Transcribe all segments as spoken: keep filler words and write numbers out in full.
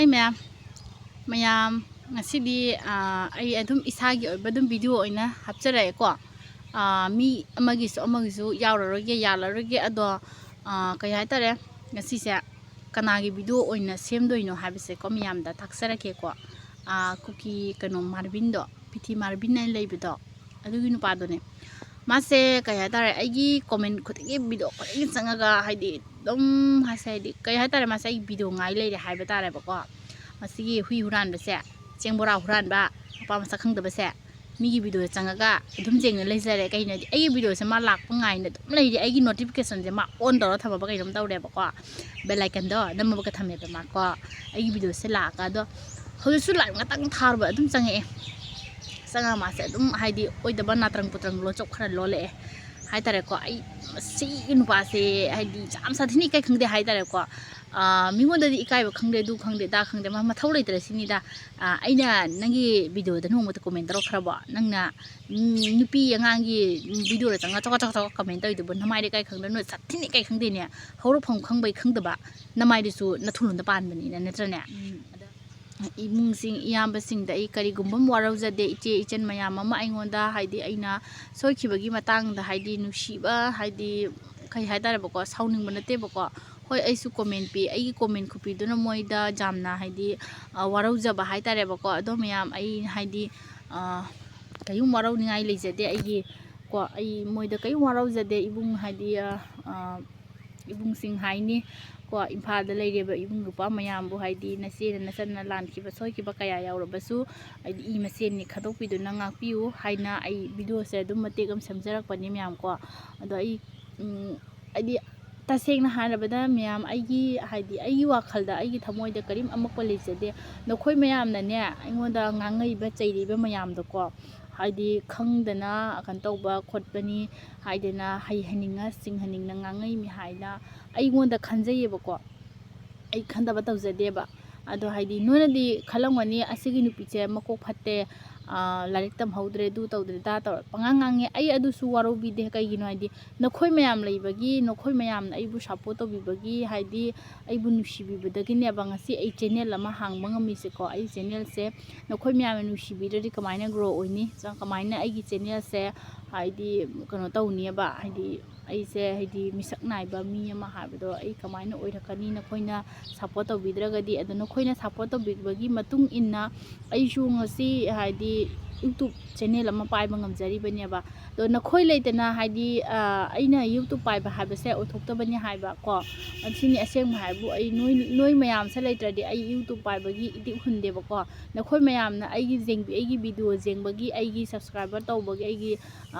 Hey ꯃꯌꯥꯝ, ꯃꯌꯥꯝ, ꯉꯁꯤꯗꯤ ꯑꯥ, ꯑꯩ ꯑꯗꯨꯝ ꯏꯁꯥꯒꯤ ꯑꯣꯏꯕ ꯑꯗꯨꯝ ꯚꯤꯗꯤꯑꯣ ꯑꯣꯏꯅ ꯍꯥꯞꯆꯔꯛꯑꯦꯀꯣ꯫ ꯑꯥ, ꯃꯤ ꯑꯃꯒꯤꯁꯨ ꯑꯃꯒꯤꯁꯨ ꯌꯥꯎꯔꯔꯣꯏꯒꯦ, ꯌꯥꯜꯂꯔꯣꯏꯒꯦ꯫ ꯑꯗꯣ ꯑꯥ, ꯀꯩ ꯍꯥꯏꯇꯥꯔꯦ, ꯉꯁꯤꯁꯦ ꯀꯅꯥꯒꯤ ꯚꯤꯗꯤꯑꯣ ꯑꯣꯏꯅ ꯁꯦꯝꯗꯣꯏꯅꯣ ꯍꯥꯏꯕꯁꯦꯀꯣ, ꯃꯌꯥꯝꯗ ꯇꯥꯛꯆꯔꯛꯀꯦꯀꯣ꯫ ꯑꯥ, ꯀꯨꯀꯤ ꯀꯩꯅꯣ ꯃꯥꯔꯕꯤꯟꯗꯣ, ꯄꯤꯊꯤ ꯃꯥꯔꯕꯤꯟ ꯍꯥꯏꯅ ꯂꯩꯕꯗꯣ, ꯑꯗꯨꯒꯤ ꯅꯨꯄꯥꯗꯨꯅꯦ꯫ ꯃꯥꯁꯦ ꯀꯩ ꯍꯥꯏꯇꯥꯔꯦ, ꯑꯩꯒꯤ ꯀꯣꯃꯦꯟ ꯈꯨꯗꯤꯡꯒꯤ, ꯚꯤꯗꯤꯑꯣ ꯈꯨꯗꯤꯡꯒꯤ ꯆꯪꯉꯒ, ꯍꯥꯏꯗꯤ ꯑꯗꯨꯝ ꯍꯥꯏꯁꯦ, ꯍꯥꯏꯗꯤ ꯀꯩ ꯍꯥꯏꯇꯥꯔꯦ, ꯃꯥꯁꯦ ꯑꯩ ꯚꯤꯗꯤꯑꯣ ꯉꯥꯏ ꯂꯩꯔꯦ ꯍꯥꯏꯕ ꯇꯥꯔꯦꯕꯀꯣ꯫ ꯃꯁꯤꯒꯤ ꯍꯨꯏ ꯍꯨꯔꯥꯟꯕꯁꯦ, ꯆꯦꯡ ꯕꯣꯔꯥ ꯍꯨꯔꯥꯟꯕ, ꯅꯨꯄꯥ ꯃꯁꯛ ꯈꯪꯗꯕꯁꯦ, ꯃꯤꯒꯤ ꯚꯤꯗꯤꯑꯣꯗ ꯆꯪꯉꯒ ꯑꯗꯨꯝ ꯌꯦꯡꯅ ꯂꯩꯖꯔꯦ꯫ ꯀꯩꯒꯤꯅꯣꯗꯤ ꯑꯩꯒꯤ ꯚꯤꯗꯤꯑꯣꯁꯦ ꯃꯥ ꯂꯥꯛꯄ ꯉꯥꯏꯅ ꯑꯗꯨꯝ ꯂꯩꯔꯦ꯫ ꯑꯩꯒꯤ ꯅꯣꯇꯤꯐꯤꯀꯦꯁꯟꯁꯦ ꯃꯥ ꯑꯣꯟ ꯇꯧꯔ ꯊꯝꯃꯕ ꯀꯩꯅꯣꯝ ꯇꯧꯔꯦꯕꯀꯣ, ꯕꯦꯜ ꯑꯥꯏꯀꯟꯗꯣ ꯅꯝꯃꯕꯒ ꯊꯝꯃꯦꯕ ꯃꯥꯀꯣ꯫ ꯑꯩꯒꯤ ꯚꯤꯗꯤꯑꯣꯁꯦ ꯂꯥꯛꯑꯒ, ꯑꯗꯣ ꯍꯧꯖꯤꯛꯁꯨ ꯂꯥꯏꯛ ꯉꯥꯛꯇꯪ ꯊꯥꯔꯨꯕ ꯑꯗꯨꯝ ꯆꯪꯉꯛꯑꯦ꯫ ꯆꯪꯉꯒ ꯃꯥꯁꯦ ꯑꯗꯨꯝ, ꯍꯥꯏꯗꯤ, ꯑꯣꯏꯗꯕ ꯅꯥꯇ꯭ꯔꯪ ꯄꯨꯇ꯭ꯔꯪ ꯂꯣꯟꯆꯧ ꯈꯔ ꯂꯣꯜꯂꯛꯑꯦ ꯍꯥꯏꯇꯥꯔꯦꯀꯣ꯫ ꯑꯩ ꯃꯁꯤꯒꯤ ꯅꯨꯄꯥꯁꯦ, ꯍꯥꯏꯗꯤ, ꯌꯥꯝ ꯁꯥꯊꯤꯅ ꯏꯀꯥꯏ ꯈꯪꯗꯦ ꯍꯥꯏꯇꯥꯔꯦꯀꯣ꯫ ꯑꯥ, ꯃꯤꯉꯣꯟꯗꯗꯤ ꯏꯀꯥꯏꯕ ꯈꯪꯗꯦ, ꯑꯗꯨ ꯈꯪꯗꯦ, ꯑꯗꯥ ꯈꯪꯗꯦ, ꯃꯥ ꯃꯊꯧ ꯂꯩꯇ꯭ꯔꯦ ꯁꯤꯅꯤꯗ꯫ ꯑꯥ, ꯑꯩꯅ ꯅꯪꯒꯤ ꯚꯤꯗꯤꯑꯣꯗ ꯅꯣꯡꯃꯇ ꯀꯣꯃꯦꯟ ꯇꯧꯔꯛꯈ꯭ꯔꯕꯣ? ꯅꯪꯅ, ꯎꯝ, ꯅꯨꯄꯤ ꯑꯉꯥꯡꯒꯤ ꯚꯤꯗꯤꯑꯣꯗ ꯆꯪꯉꯒ ꯆꯣꯀ ꯆꯣꯀ ꯆꯣꯀ ꯀꯃꯦꯟ ꯇꯧꯔꯤꯗꯨꯕꯨ ꯅꯃꯥꯏꯗ ꯏꯀꯥꯏ ꯈꯪꯗ꯭ꯔꯣ? ꯅꯣꯏ ꯁꯥꯊꯤꯅ ꯏꯀꯥꯏ ꯈꯪꯗꯦꯅꯦ꯫ ꯍꯧꯔꯛꯐꯝ ꯈꯪꯕꯩ ꯈꯪꯗꯕ, ꯅꯃꯥꯏꯗꯨꯁꯨ ꯅꯊꯨꯂꯣꯟꯗ ꯄꯥꯟꯕꯅꯤꯅ, ꯅꯠꯇ꯭ꯔꯅꯦ? ꯎꯝ, ꯑꯗ ꯏꯕꯨꯡꯁꯤꯡ, ꯏꯌꯥꯝꯕꯁꯤꯡꯗ ꯑꯩ ꯀꯔꯤꯒꯨꯝꯕ ꯑꯃ ꯋꯥꯔꯧꯖꯗꯦ꯫ ꯏꯆꯦ ꯏꯆꯟ ꯃꯌꯥꯝ ꯑꯃ ꯑꯩꯉꯣꯟꯗ, ꯍꯥꯏꯗꯤ, ꯑꯩꯅ ꯁꯣꯏꯈꯤꯕꯒꯤ ꯃꯇꯥꯡꯗ, ꯍꯥꯏꯗꯤ, ꯅꯨꯡꯁꯤꯕ, ꯍꯥꯏꯗꯤ, ꯀꯩ ꯍꯥꯏꯇꯥꯔꯦꯕꯀꯣ, ꯁꯥꯎꯅꯤꯡꯕ ꯅꯠꯇꯦꯕꯀꯣ꯫ ꯍꯣꯏ, ꯑꯩꯁꯨ ꯀꯣꯃꯦꯟ ꯄꯤ, ꯑꯩꯒꯤ ꯀꯣꯃꯦꯟ ꯈꯨꯄꯤꯗꯨꯅ ꯃꯣꯏꯗ ꯌꯥꯝꯅ, ꯍꯥꯏꯗꯤ, ꯑ, ꯋꯥꯔꯧꯖꯕ ꯍꯥꯏꯇꯥꯔꯦꯕꯀꯣ꯫ ꯑꯗꯣ ꯃꯌꯥꯝ, ꯑꯩ, ꯍꯥꯏꯗꯤ, ꯑ, ꯀꯔꯤꯝ ꯋꯥꯔꯧꯅꯤꯡꯉꯥꯏ ꯂꯩꯖꯗꯦ꯫ ꯑꯩꯒꯤ ꯀꯣ, ꯑꯩ ꯃꯣꯏꯗ ꯀꯔꯤꯝ ꯋꯥꯔꯧꯖꯗꯦ꯫ ꯏꯕꯨꯡ, ꯍꯥꯏꯗꯤ, ꯑ, ꯑ, ꯏꯕꯨꯡꯁꯤꯡ ꯍꯥꯏꯅꯤ ꯀꯣ, ꯏꯝꯐꯥꯜꯗ ꯂꯩꯔꯤꯕ ꯏꯕꯨꯡ ꯅꯨꯄꯥ ꯃꯌꯥꯝꯕꯨ, ꯍꯥꯏꯗꯤ, ꯅꯆꯦꯅ ꯅꯆꯟꯅ ꯂꯥꯟꯈꯤꯕ ꯁꯣꯏꯈꯤꯕ ꯀꯌꯥ ꯌꯥꯎꯔꯕꯁꯨ, ꯍꯥꯏꯗꯤ, ꯏ ꯃꯁꯦꯟꯅꯤ, ꯈꯟꯗꯣꯛꯄꯤꯗꯨꯅ ꯉꯥꯛꯄꯤꯌꯨ ꯍꯥꯏꯅ ꯑꯩ ꯚꯤꯗꯤꯑꯣꯁꯦ ꯑꯗꯨꯝ ꯃꯇꯦꯛ ꯑꯃ ꯁꯦꯝꯖꯔꯛꯄꯅꯤ ꯃꯌꯥꯝ ꯀꯣ꯫ ꯑꯗꯣ ꯑꯩ, ꯎꯝ, ꯍꯥꯏꯗꯤ, ꯇꯁꯦꯡꯅ ꯍꯥꯏꯔꯕꯗ ꯃꯌꯥꯝ, ꯑꯩꯒꯤ, ꯍꯥꯏꯗꯤ, ꯑꯩꯒꯤ ꯋꯥꯈꯜꯗ, ꯑꯩꯒꯤ ꯊꯃꯣꯏꯗ ꯀꯔꯤꯝ ꯑꯃꯛꯄ ꯂꯩꯖꯗꯦ꯫ ꯅꯈꯣꯏ ꯃꯌꯥꯝꯅꯅꯦ, ꯑꯩꯉꯣꯟꯗ ꯉꯥꯡꯉꯛꯏꯕ, ꯆꯩꯔꯤꯕ ꯃꯌꯥꯝꯗꯣꯀꯣ, ꯍꯥꯏꯗꯤ, ꯈꯪꯗꯅ ꯀꯩꯅꯣ ꯇꯧꯕ ꯈꯣꯠꯄꯅꯤ ꯍꯥꯏꯗꯅ, ꯍꯩꯍꯟꯅꯤꯡꯉ ꯆꯤꯡꯍꯟꯅꯤꯡꯅ ꯉꯥꯡꯉꯛꯏꯅꯤ ꯍꯥꯏꯅ ꯑꯩꯉꯣꯟꯗ ꯈꯟꯖꯩꯌꯦꯕꯀꯣ꯫ ꯑꯩ ꯈꯟꯗꯕ ꯇꯧꯖꯗꯦꯕ꯫ ꯑꯗꯣ, ꯍꯥꯏꯗꯤ, ꯅꯣꯏꯅꯗꯤ ꯈꯜꯂꯝꯒꯅꯤ, "ꯑꯁꯤꯒꯤ ꯅꯨꯄꯤꯁꯦ ꯃꯀꯣꯛ ꯐꯠꯇꯦ, ꯂꯥꯏꯔꯤꯛ ꯇꯝꯍꯧꯗ꯭ꯔꯦ, ꯑꯗꯨ ꯇꯧꯗ꯭ꯔꯦ, ꯗꯥ ꯇꯧꯔ ꯄꯉꯥꯡ ꯉꯥꯡꯉꯦ꯫ ꯑꯩ ꯑꯗꯨꯁꯨ ꯋꯥꯔꯧꯕꯤꯗꯦ꯫ ꯀꯩꯒꯤꯅꯣ ꯍꯥꯏꯗꯤ ꯅꯈꯣꯏ ꯃꯌꯥꯝ ꯂꯩꯕꯒꯤ, ꯅꯈꯣꯏ ꯃꯌꯥꯝꯅ ꯑꯩꯕꯨ ꯁꯞꯄꯣꯔꯠ ꯇꯧꯕꯤꯕꯒꯤ, ꯍꯥꯏꯗꯤ ꯑꯩꯕꯨ ꯅꯨꯡꯁꯤꯕꯤꯕꯗꯒꯤꯅꯦꯕ ꯉꯁꯤ ꯑꯩ ꯆꯦꯅꯦꯜ ꯑꯃ ꯍꯥꯡꯕ ꯉꯝꯃꯤꯁꯦꯀꯣ꯫ ꯑꯩ ꯆꯦꯅꯦꯜꯁꯦ ꯅꯈꯣꯏ ꯃꯌꯥꯝꯅ ꯅꯨꯡꯁꯤꯕꯤꯗ꯭ꯔꯗꯤ ꯀꯃꯥꯏꯅ ꯒ꯭ꯔꯣ ꯑꯣꯏꯅꯤ? ꯀꯃꯥꯏꯅ ꯑꯩꯒꯤ ꯆꯦꯅꯦꯜꯁꯦ ꯍꯥꯏꯗꯤ ꯀꯩꯅꯣ ꯇꯧꯅꯤꯕ? ꯍꯥꯏꯗꯤ ꯑꯩꯁꯦ ꯍꯥꯏꯗꯤ ꯃꯤꯁꯛ ꯅꯥꯏꯕ ꯃꯤ ꯑꯃ ꯍꯥꯏꯕꯗꯣ ꯑꯩ ꯀꯃꯥꯏꯅ ꯑꯣꯏꯔꯛꯀꯅꯤ ꯅꯈꯣꯏꯅ ꯁꯞꯄꯣꯔꯠ ꯇꯧꯕꯤꯗ꯭ꯔꯒꯗꯤ? ꯑꯗꯣ ꯅꯈꯣꯏꯅ ꯁꯞꯄꯣꯔꯠ ꯇꯧꯕꯤꯕꯒꯤ ꯃꯇꯨꯡ ꯏꯟꯅ ꯑꯩꯁꯨ ꯉꯁꯤ ꯍꯥꯏꯗꯤ YouTube ꯆꯦꯅꯦꯜ ꯑꯃ ꯄꯥꯏꯕ ꯉꯝꯖꯔꯤꯕꯅꯦꯕ꯫ ꯑꯗꯣ ꯅꯈꯣꯏ ꯂꯩꯇꯅ ꯍꯥꯏꯗꯤ ꯑꯩꯅ YouTube ꯄꯥꯏꯕ ꯍꯥꯏꯕꯁꯦ ꯑꯣꯏꯊꯣꯛꯇꯕꯅꯤ ꯍꯥꯏꯕ ꯀꯣ꯫ ꯑꯁꯤꯅꯤ ꯑꯁꯦꯡꯕ ꯍꯥꯏꯕꯨ꯫ ꯑꯩ ꯅꯣꯏ ꯅꯣꯏ ꯃꯌꯥꯝꯁꯦ ꯂꯩꯇ꯭ꯔꯗꯤ ꯑꯩ YouTube ꯄꯥꯏꯕꯒꯤ ꯏꯇꯤꯛ ꯍꯨꯟꯗꯦꯕꯀꯣ꯫ ꯅꯈꯣꯏ ꯃꯌꯥꯝꯅ ꯑꯩꯒꯤ ꯌꯦꯡꯕꯤ ꯑꯩꯒꯤ ꯚꯤꯗꯤꯑꯣ ꯌꯦꯡꯕꯒꯤ, ꯑꯩꯒꯤ ꯁꯕꯁꯀ꯭ꯔꯥꯏꯕꯔ ꯇꯧꯕꯒꯤ, ꯑꯩꯒꯤ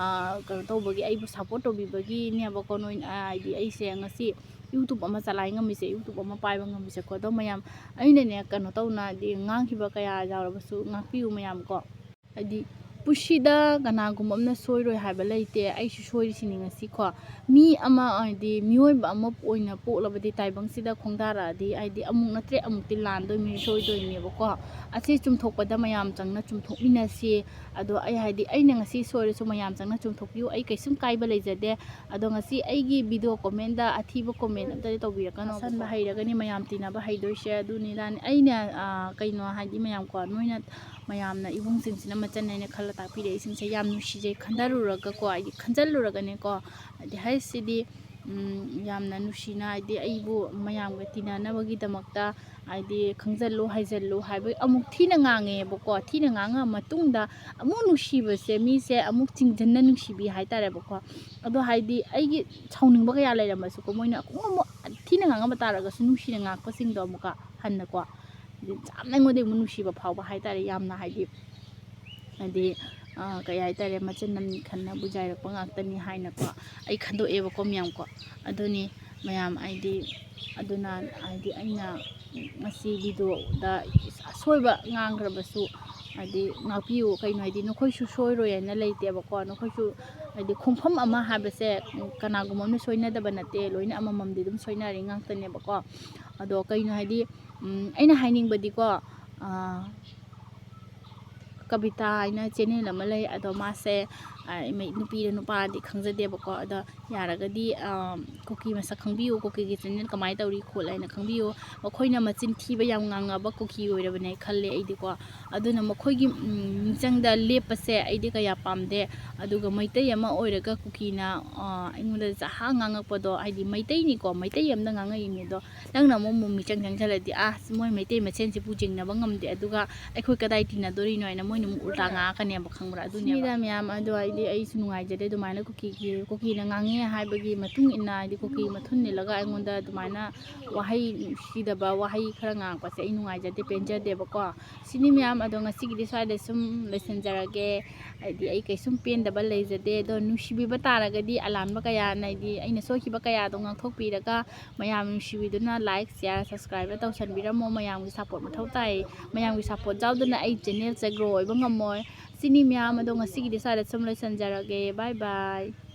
ꯀꯩꯅꯣ ꯇꯧꯕꯒꯤ, ꯑꯩꯕꯨ ꯁꯞꯄꯣꯔꯠ ꯇꯧꯕꯤꯕꯒꯤꯅꯦꯕꯀꯣ꯫ ꯅꯣꯏ ꯍꯥꯏꯗꯤ ꯑꯩꯁꯦ ꯉꯁꯤ YouTube ꯑꯃ ꯆꯂꯥꯏ ꯉꯝꯃꯤꯁꯦ, YouTube ꯑꯃ ꯄꯥꯏꯕ ꯉꯝꯃꯤꯁꯦꯀꯣ꯫ ꯑꯗꯣ ꯃꯌꯥꯝ ꯑꯩꯅꯅꯦ ꯀꯩꯅꯣ ꯇꯧꯅ ꯍꯥꯏꯗꯤ ꯉꯥꯡꯈꯤꯕ ꯀꯌꯥ ꯌꯥꯎꯔꯕꯁꯨ ꯉꯥꯛꯄꯤꯌꯨ ꯃꯌꯥꯝ ꯀꯣ꯫ ꯍꯥꯏꯗꯤ ꯄꯨꯟꯁꯤꯗ ꯀꯅꯥꯒꯨꯝꯕ ꯑꯃꯅ ꯁꯣꯏꯔꯣꯏ ꯍꯥꯏꯕ ꯂꯩꯇꯦ꯫ ꯑꯩꯁꯨ ꯁꯣꯏꯔꯤꯁꯤꯅꯤ ꯉꯁꯤꯀꯣ꯫ ꯃꯤ ꯑꯃ ꯍꯥꯏꯗꯤ ꯃꯤꯑꯣꯏꯕ ꯑꯃ ꯑꯣꯏꯅ ꯄꯣꯛꯂꯕꯗꯤ ꯇꯥꯏꯕꯪꯁꯤꯗ ꯈꯣꯡꯗꯥꯔꯛꯑꯗꯤ ꯍꯥꯏꯗꯤ ꯑꯃꯨꯛ ꯅꯠꯇ꯭ꯔꯦ ꯑꯃꯨꯛꯇꯤ ꯂꯥꯟꯗꯣꯏꯅꯤ, ꯁꯣꯏꯗꯣꯏꯅꯦꯕꯀꯣ꯫ ꯑꯁꯤ ꯆꯨꯝꯊꯣꯛꯄꯗ ꯃꯌꯥꯝ ꯆꯪꯅ ꯆꯨꯝꯊꯣꯛꯃꯤꯟꯅꯁꯤ꯫ ꯑꯗꯣ ꯑꯩ ꯍꯥꯏꯗꯤ ꯑꯩꯅ ꯉꯁꯤ ꯁꯣꯏꯔꯁꯨ ꯃꯌꯥꯝ ꯆꯪꯅ ꯆꯨꯝꯊꯣꯛꯄꯤꯌꯨ꯫ ꯑꯩ ꯀꯩꯁꯨꯝ ꯀꯥꯏꯕ ꯂꯩꯖꯗꯦ꯫ ꯑꯗꯣ ꯉꯁꯤ ꯑꯩꯒꯤ ꯚꯤꯗꯤꯑꯣ ꯀꯣꯃꯦꯟꯗ ꯑꯊꯤꯕ ꯀꯣꯃꯦꯟ ꯑꯝꯇꯗꯤ ꯇꯧꯕꯤꯔꯛꯀꯅꯣ꯫ ꯑꯁꯟꯕ ꯍꯩꯔꯒꯅꯤ ꯃꯌꯥꯝ ꯇꯤꯟꯅꯕ ꯍꯩꯗꯣꯏꯁꯦ꯫ ꯑꯗꯨꯅꯤ ꯏꯗꯥꯅꯤ꯫ ꯑꯩꯅ ꯀꯩꯅꯣ ꯍꯥꯏꯗꯤ ꯃꯌꯥꯝ ꯀꯣ, ꯅꯣꯏꯅ ꯃꯌꯥꯝꯅ ꯏꯕꯨꯡꯁꯤꯡꯁꯤꯅ ꯃꯆꯟ ꯍꯥꯏꯅ ꯈꯜꯂ ꯇꯥꯛꯄꯤꯔꯛꯏꯁꯤꯡꯁꯦ ꯌꯥꯝ ꯅꯨꯡꯁꯤꯖꯩ ꯈꯟꯊꯔꯨꯔꯒꯀꯣ꯫ ꯍꯥꯏꯗꯤ ꯈꯟꯖꯜꯂꯨꯔꯒꯅꯦꯀꯣ꯫ ꯍꯥꯏꯗꯤ ꯍꯥꯏꯁꯤꯗꯤ ꯌꯥꯝꯅ ꯅꯨꯡꯁꯤꯅ ꯍꯥꯏꯗꯤ ꯑꯩꯕꯨ ꯃꯌꯥꯝꯒ ꯇꯤꯟꯅꯅꯕꯒꯤꯗꯃꯛꯇ ꯍꯥꯏꯗꯤ ꯈꯪꯖꯜꯂꯨ ꯍꯩꯖꯜꯂꯨ ꯍꯥꯏꯕ ꯑꯃꯨꯛ ꯊꯤꯅ ꯉꯥꯡꯉꯦꯕꯀꯣ꯫ ꯊꯤꯅ ꯉꯥꯡꯉ ꯃꯇꯨꯡꯗ ꯑꯃꯨꯛ ꯅꯨꯡꯁꯤꯕꯁꯦ ꯃꯤꯁꯦ ꯑꯃꯨꯛ ꯆꯤꯡꯁꯤꯟꯅ ꯅꯨꯡꯁꯤꯕꯤ ꯍꯥꯏꯇꯥꯔꯦꯕꯀꯣ꯫ ꯑꯗꯣ ꯍꯥꯏꯗꯤ ꯑꯩꯒꯤ ꯁꯥꯎꯅꯤꯡꯕ ꯀꯌꯥ ꯂꯩꯔꯝꯃꯁꯨꯀꯣ, ꯃꯣꯏꯅ ꯑꯃꯨꯛ ꯑꯃꯨꯛ ꯊꯤꯅ ꯉꯥꯡꯉꯝꯕ ꯇꯥꯔꯒꯁꯨ ꯅꯨꯡꯁꯤꯅ ꯉꯥꯡꯉꯛꯄꯁꯤꯡꯗꯣ ꯑꯃꯨꯛꯀ ꯍꯟꯅꯀꯣ꯫ ꯍꯥꯏꯗꯤ ꯌꯥꯝꯅ ꯑꯩꯉꯣꯟꯗ ꯑꯃꯨꯛ ꯅꯨꯡꯁꯤꯕ ꯐꯥꯎꯕ ꯍꯥꯏꯇꯥꯔꯦ꯫ ꯌꯥꯝꯅ ꯍꯥꯏꯗꯤ ꯍꯥꯏꯗꯤ ꯀꯩ ꯍꯥꯏꯇꯥꯔꯦ, ꯃꯆꯤꯟ ꯑꯃꯅꯤ ꯈꯟꯅ ꯕꯨꯖꯥꯏꯔꯛꯄ ꯉꯥꯛꯇꯅꯤ ꯍꯥꯏꯅꯀꯣ ꯑꯩ ꯈꯟꯗꯣꯛꯑꯦꯕꯀꯣ ꯃꯌꯥꯝꯀꯣ꯫ ꯑꯗꯨꯅꯤ ꯃꯌꯥꯝ ꯍꯥꯏꯗꯤ ꯑꯗꯨꯅ ꯍꯥꯏꯗꯤ ꯑꯩꯅ ꯉꯁꯤ ꯚꯤꯗꯤꯑꯣꯗ ꯑꯁꯣꯏꯕ ꯉꯥꯡꯈ꯭ꯔꯕꯁꯨ ꯍꯥꯏꯗꯤ ꯉꯥꯛꯄꯤꯌꯨ꯫ ꯀꯩꯅꯣ ꯍꯥꯏꯗꯤ ꯅꯈꯣꯏꯁꯨ ꯁꯣꯏꯔꯣꯏ ꯍꯥꯏꯅ ꯂꯩꯇꯦꯕꯀꯣ꯫ ꯅꯈꯣꯏꯁꯨ ꯍꯥꯏꯗꯤ ꯈꯣꯡꯐꯝ ꯑꯃ ꯍꯥꯏꯕꯁꯦ ꯀꯅꯥꯒꯨꯝꯕ ꯑꯃꯅ ꯁꯣꯏꯅꯗꯕ ꯅꯠꯇꯦ, ꯂꯣꯏꯅ ꯑꯃꯃꯝꯗꯤ ꯑꯗꯨꯝ ꯁꯣꯏꯅꯔꯤ ꯉꯥꯛꯇꯅꯦꯕꯀꯣ꯫ ꯑꯗꯣ ꯀꯩꯅꯣ ꯍꯥꯏꯗꯤ ꯑꯩꯅ ꯍꯥꯏꯅꯤꯡꯕꯗꯤꯀꯣ, ꯀꯕꯤꯇꯥ ꯍꯥꯏꯅ ꯆꯦꯅꯦꯜ ꯑꯃ ꯂꯩ꯫ ꯑꯗꯣ ꯃꯥꯁꯦ, ꯑ, ꯃꯩ-, ꯅꯨꯄꯤꯔ ꯅꯨꯄꯥꯗꯤ ꯈꯪꯖꯗꯦꯕꯀꯣ꯫ ꯑꯗꯣ ꯌꯥꯔꯒꯗꯤ, ꯑ, ꯀꯨꯀꯤ ꯃꯁꯛ ꯈꯪꯕꯤꯌꯨ, ꯀꯨꯀꯤꯒꯤ ꯆꯦꯅꯦꯜ ꯀꯃꯥꯏꯅ ꯇꯧꯔꯤ ꯈꯣꯠꯂꯤ ꯍꯥꯏꯅ ꯈꯪꯕꯤꯌꯨ꯫ ꯃꯈꯣꯏꯅ ꯃꯆꯤꯟ ꯊꯤꯕ ꯌꯥꯝ ꯉꯥꯡꯉꯕ ꯀꯨꯀꯤ ꯑꯣꯏꯔꯕꯅꯦ ꯈꯜꯂꯦ ꯑꯩꯗꯤꯀꯣ꯫ ꯑꯗꯨꯅ ꯃꯈꯣꯏꯒꯤ, ꯎꯝ, ꯃꯤꯆꯪꯗ ꯂꯦꯞꯄꯁꯦ ꯑꯩꯗꯤ ꯀꯌꯥ ꯄꯥꯝꯗꯦ꯫ ꯑꯗꯨꯒ ꯃꯩꯇꯩ ꯑꯃ ꯑꯣꯏꯔꯒ ꯀꯨꯀꯤꯅ, ꯑ, ꯑꯩꯉꯣꯟꯗ ꯖꯍꯥ ꯉꯥꯡꯉꯛꯄꯗꯣ, ꯍꯥꯏꯗꯤ ꯃꯩꯇꯩꯅꯤꯀꯣ, ꯃꯩꯇꯩ ꯑꯃꯗ ꯉꯥꯡꯉꯛꯏꯅꯦ꯫ ꯑꯗꯣ ꯅꯪꯅ ꯑꯃꯨꯛ, ꯑꯃꯨꯛ ꯃꯤꯆꯪ ꯆꯪꯁꯤꯜꯂꯗꯤ, "ꯑꯁ, ꯃꯣꯏ ꯃꯩꯇꯩ ꯃꯁꯦꯟꯁꯤꯕꯨ ꯆꯤꯡꯅꯕ ꯉꯝꯗꯦ, ꯑꯗꯨꯒ ꯑꯩꯈꯣꯏ ꯀꯗꯥꯏ ꯇꯤꯟꯅꯗꯣꯔꯤꯅꯣ?" ꯍꯥꯏꯅ ꯃꯣꯏꯅ ꯑꯃꯨꯛ ꯎꯜꯇꯥ ꯉꯥꯡꯉꯛꯀꯅꯦꯕ, ꯈꯪꯕ꯭ꯔꯥ? ꯑꯗꯨꯅꯤꯗ ꯃꯌꯥꯝ꯫ ꯑꯗꯣ ꯑꯩꯗꯤ, ꯑꯩꯁꯨ ꯅꯨꯡꯉꯥꯏꯖꯗꯦ ꯑꯗꯨꯃꯥꯏꯅ ꯀꯨꯀꯤꯒꯤ, ꯀꯨꯀꯤꯅ ꯉꯥꯡꯉꯦ ꯍꯥꯏꯕꯒꯤ ꯃꯇꯨꯡ ꯏꯟꯅ, ꯍꯥꯏꯗꯤ ꯀꯨꯀꯤ ꯃꯊꯨꯟ ꯅꯤꯜꯂꯒ ꯑꯩꯉꯣꯟꯗ ꯑꯗꯨꯃꯥꯏꯅ ꯋꯥꯍꯩ ꯅꯨꯡꯁꯤꯗꯕ ꯋꯥꯍꯩ ꯈꯔ ꯉꯥꯡꯉꯛꯄꯁꯦ ꯑꯩ ꯅꯨꯡꯉꯥꯏꯖꯗꯦ, ꯄꯦꯟꯖꯗꯦꯕꯀꯣ꯫ ꯁꯤꯅꯤ ꯃꯌꯥꯝ꯫ ꯑꯗꯣ ꯉꯁꯤꯒꯤꯗꯤ ꯁ꯭ꯋꯥꯏꯗ ꯁꯨꯝ ꯂꯣꯏꯁꯤꯟꯖꯔꯒꯦ꯫ ꯍꯥꯏꯗꯤ ꯑꯩ ꯀꯩꯁꯨꯝ ꯄꯦꯟꯗꯕ ꯂꯩꯖꯗꯦ꯫ ꯑꯗꯣ ꯅꯨꯡꯁꯤꯕꯤꯕ ꯇꯥꯔꯒꯗꯤ ꯑꯂꯥꯟꯕ ꯀꯌꯥꯅ, ꯍꯥꯏꯗꯤ ꯑꯩꯅ ꯁꯣꯏꯈꯤꯕ ꯀꯌꯥꯗꯣ ꯉꯥꯛꯊꯣꯛꯄꯤꯔꯒ, ꯃꯌꯥꯝ ꯅꯨꯡꯁꯤꯕꯤꯗꯨꯅ like, share, subscribe ꯇꯧꯁꯟꯕꯤꯔꯝꯃꯣ꯫ ꯃꯌꯥꯝꯒꯤ support ꯃꯊꯧ ꯇꯥꯏ꯫ ꯃꯌꯥꯝꯒꯤ support ꯌꯥꯎꯗꯅ ꯑꯩ ꯆꯦꯅꯦꯜꯁꯦ grow ꯑꯣꯏꯕ ꯉꯝꯃꯣꯏ꯫ ꯁꯤꯅꯤ ꯃꯌꯥꯝ꯫ ꯑꯗꯣ ꯉꯁꯤꯒꯤꯗꯤ ꯁ꯭ꯋꯥꯏꯗ ꯁꯨꯝ ꯂꯣꯏꯁꯤꯟꯖꯔꯒꯦ꯫ Bye bye꯫